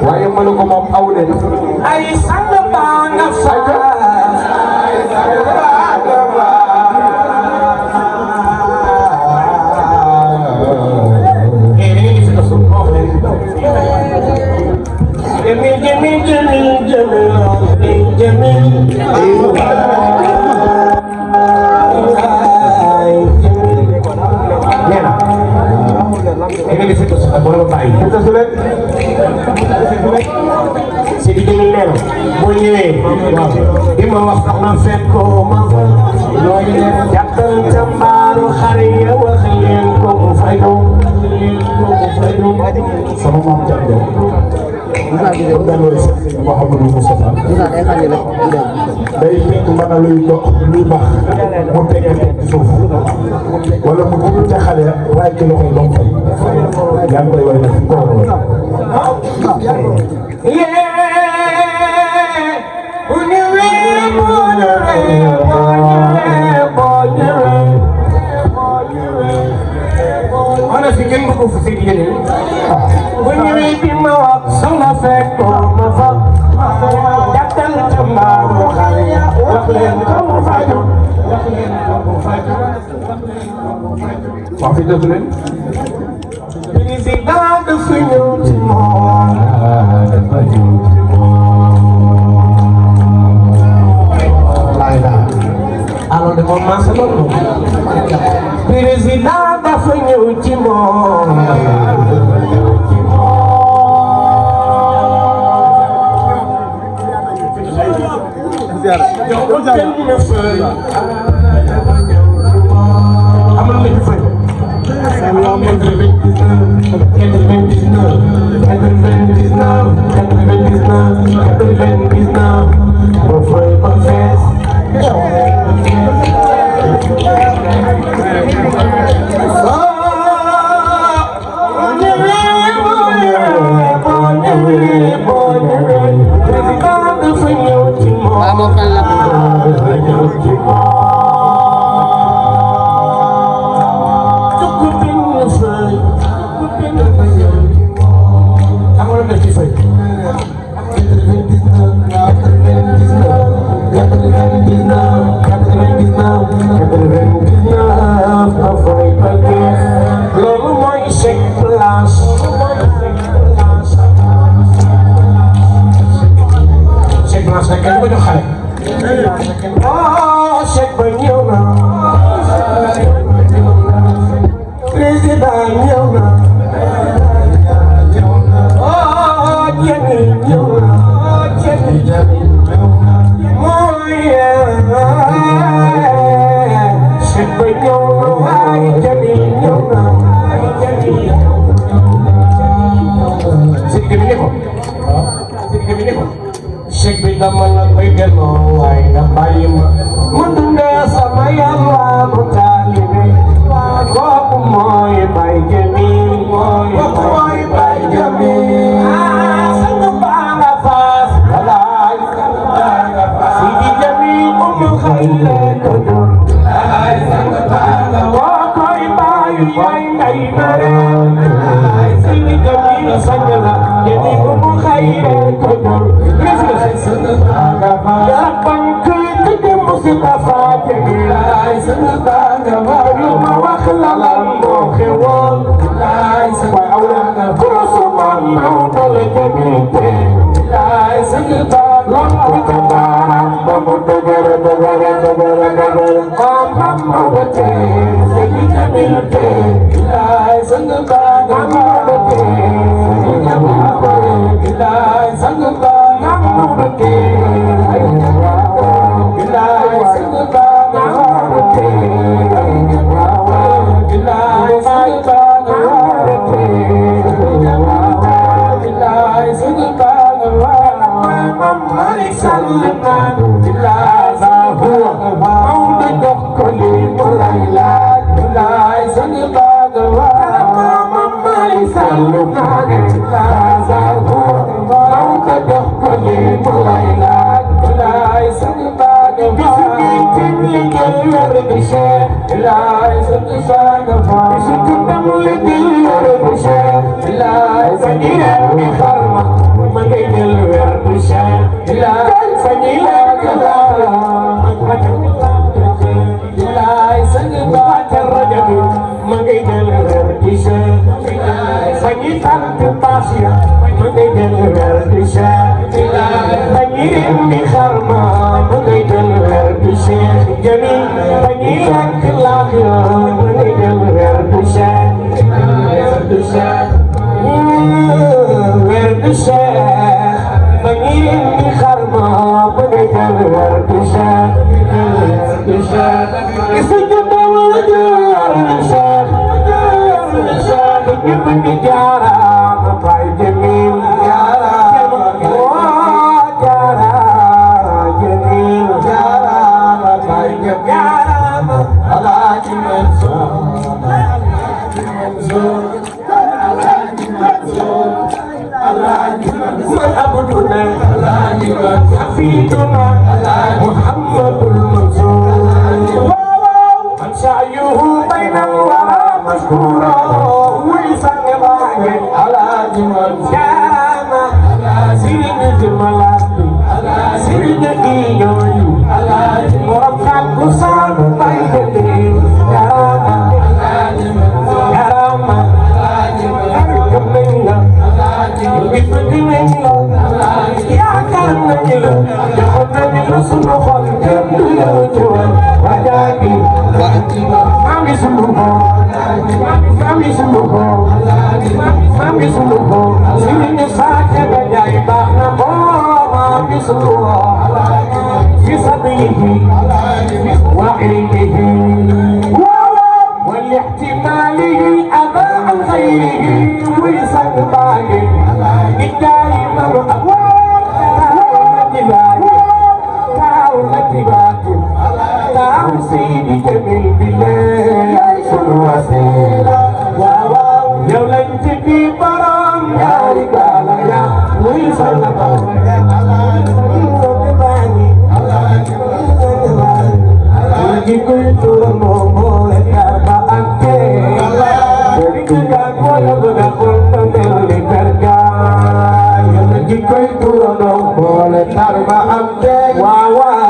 waaye mënu ko moom aw leen ay sang baa nga fa Sidi Jamil nee na boo ñëwee di ma wax sax na fekkoo ma fa jàppal ca mbaaru xar ya wax leen ko mu fay doon sama maam jàppal kon daal loolu sax Mouhamadou Moustapha day fekk mën a luy dox luy baax mu tegee teg ci suuf wala mu dugg ca xale waaye ci loxo doom fay yaa ngi koy way nag ko war ana fi kenn bëgg fu seen yéene bu ñëwee bi ma wax sama fekk ma fa jàttal ca mbaaru xale wax leen ko mu faju wax fi dëgg leen président dafa ñëw ci moom dafa ñëw ci moom laay naa alors de moom maa sama président dafa ñëw ci moom Sing the Wow, wow.